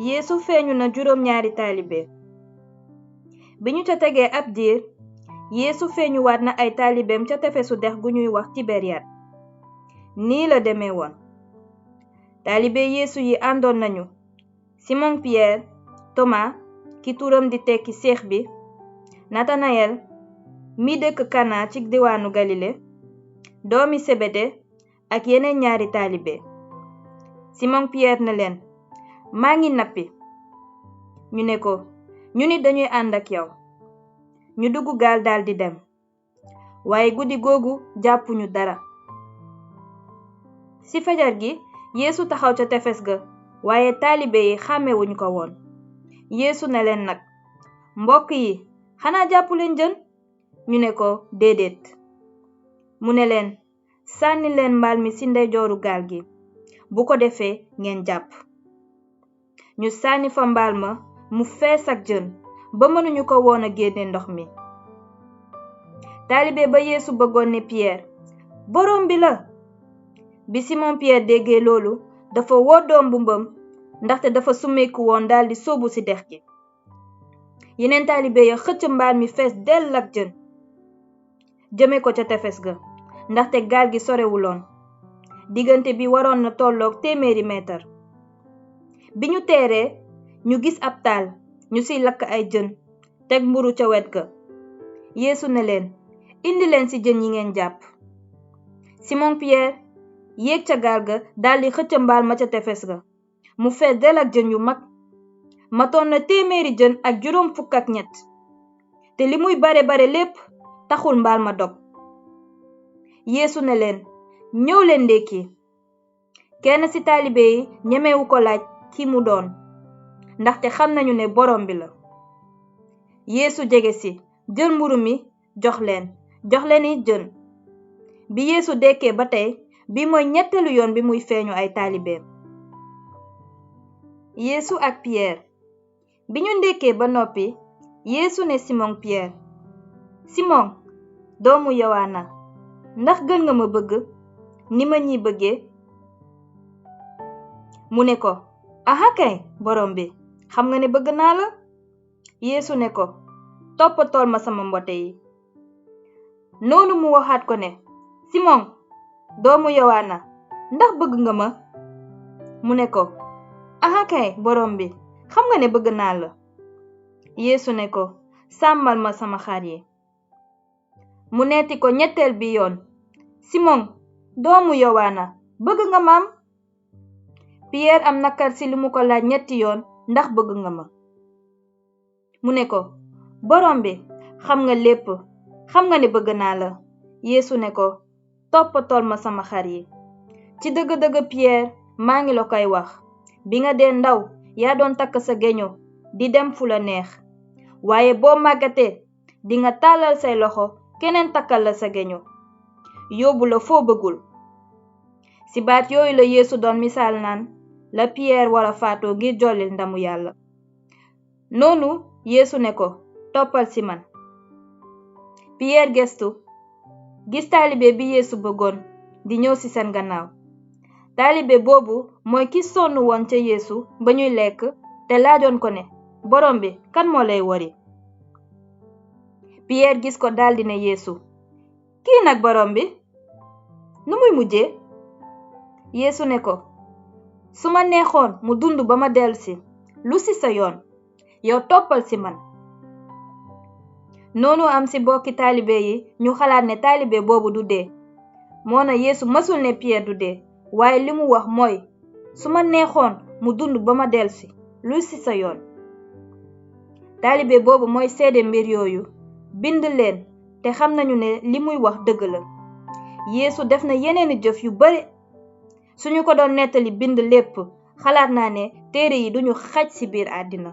Yeesu feeñu na juróom ñaari taalibe. bi ñu ca tegee ab diir Yeesu feeñuwaat na ay taalibeem ca tefesu dex gu ñuy wax Tiberiyad. nii la demee woon. taalibe Yeesu yi àndoon nañu Simon Pierre, Thomas ki turam di tekki seex bi, Natanayel mi dëkk Kana ci diwaanu Galile, doomi Sebede ak yeneen ñaari taalibe. Simon Pierre ne leen, maa ngi nappi. ñu ne ko, ñu nit dañuy ànd ak yow. ñu dugg gaal daldi dem. waaye guddi googu jàppuñu dara. ci fajar gi Yeesu taxaw ca tefes ga, waaye taalibe yi xàmmewuñu ko woon. Yeesu ne leen nag, mbokk yi, xanaa jàppu leen jën? ñu ne ko, déedéet. mu ne leen, sànni leen mbaal mi ci ndeyjooru gaal gi, bu ko defee ngeen jàpp. ñu sànni fa mbaal ma, mu fees ak jën ba mënuñu ko woon a génne ndox mi. taalibe ba Yeesu bëggoon ne Pierre, borom bi la. bi Simon Pierre déggee loolu, dafa woddoo mbubbam ndaxte dafa sumeeku woon daldi sóobu ci dex gi. yeneen taalibe ya xëcc mbaal mi fees dell ak jën jëme ko ca tefes ga, ndaxte gaal gi sorewuloon. diggante bi waroon na tolloog 100 meetar. bi ñu teeree, ñu gis ab taal ñu ciy lakk ay jën teg mburu ca wet ga. Yeesu ne leen, indi leen ci jën yi ngeen jàpp. Simon Pierre yéeg ca gaal ga daldi xëcc mbaal ma ca tefes ga, mu fees del ak jën yu mag, matoon na 100 jën ak juróom fukk ak ñett. te li muy bare lépp taxul mbaal ma dog. Yeesu ne leen, ñëw leen ndékki. kenn ci taalibe yi ñemewu ko laaj ki mu doon, ndaxte xam nañu ne borom bi la. Yeesu jege si, jël mburu mi jox leen it jën. bi Yeesu dekkee ba tey, bi mooy ñetteelu yoon bi muy feeñu ay taalibeem. Yeesu ak Pierre. bi ñu ndekkee ba noppi, Yeesu ne Simon Pierre, Simon, doomu Yowaana, ndax gën nga ma bëgg ni ma ñi bëggee? mu ne ko, aha kay borom bi, xam nga ne bëgg naa la. Yeesu ne ko, toppatool ma sama mbote yi. noonu mu waxaat ko ne, Simon, doomu Yowaana, ndax bëgg nga ma? mu ne ko, aha kay borom bi, xam nga ne bëgg naa la. Yeesu ne ko, sàmmal ma sama xar yi. mu neeti ko ñetteel bi yoon, Simon, doomu Yowaana, bëgg nga maam? Pierre am nakar ci li mu ko laaj ñetti yoon, ndax bëgg nga ma? mu ne ko, borom bi, xam nga lépp, xam nga ne bëgg naa la. Yeesu ne ko, toppatool ma sama xar yi. ci dëgg-dëgg Pierre, maa ngi la koy wax, bi nga dee ndaw yaa doon takk sa geño di dem fu la neex, waaye boo màggatee di nga tàllal say loxo keneen takkal la sa geño yóbbu la foo bëggul. ci baat yooyu la Yeesu doon misaal naan la Pierre wara faatoo ngir jollil ndamu Yàlla. noonu Yeesu ne ko, toppal ci man. Pierre gestu gis taalibe bi Yeesu bëggoon di ñëw ci seen gannaaw. taalibe boobu mooy ki sonn woon ca Yeesu ba ñuy lekk te laajoon ko ne, borom bi, kan moo lay wori? Pierre gis ko daldi ne Yeesu, kii nag borom bi, nu muy mujjee? Yeesu ne ko, su ma neexoon mu dund ba ma dellusi, lu ci sa yoon, yow toppal ci man. noonu am ci bokki taalibe yi ñu xalaat ne taalibe boobu du dee. moo na Yeesu mësul ne Pierre du dee, waaye li mu wax mooy, su ma neexoon mu dund ba ma dellusi, lu ci sa yoon. taalibe boobu mooy seede mbir yooyu, bind leen, te xam nañu ne li muy wax dëgg la. Yeesu def na yeneeni jëf yu bare. suñu ko doon nettali bind lépp, xalaat naa ne téere yi duñu xaj ci biir àddina.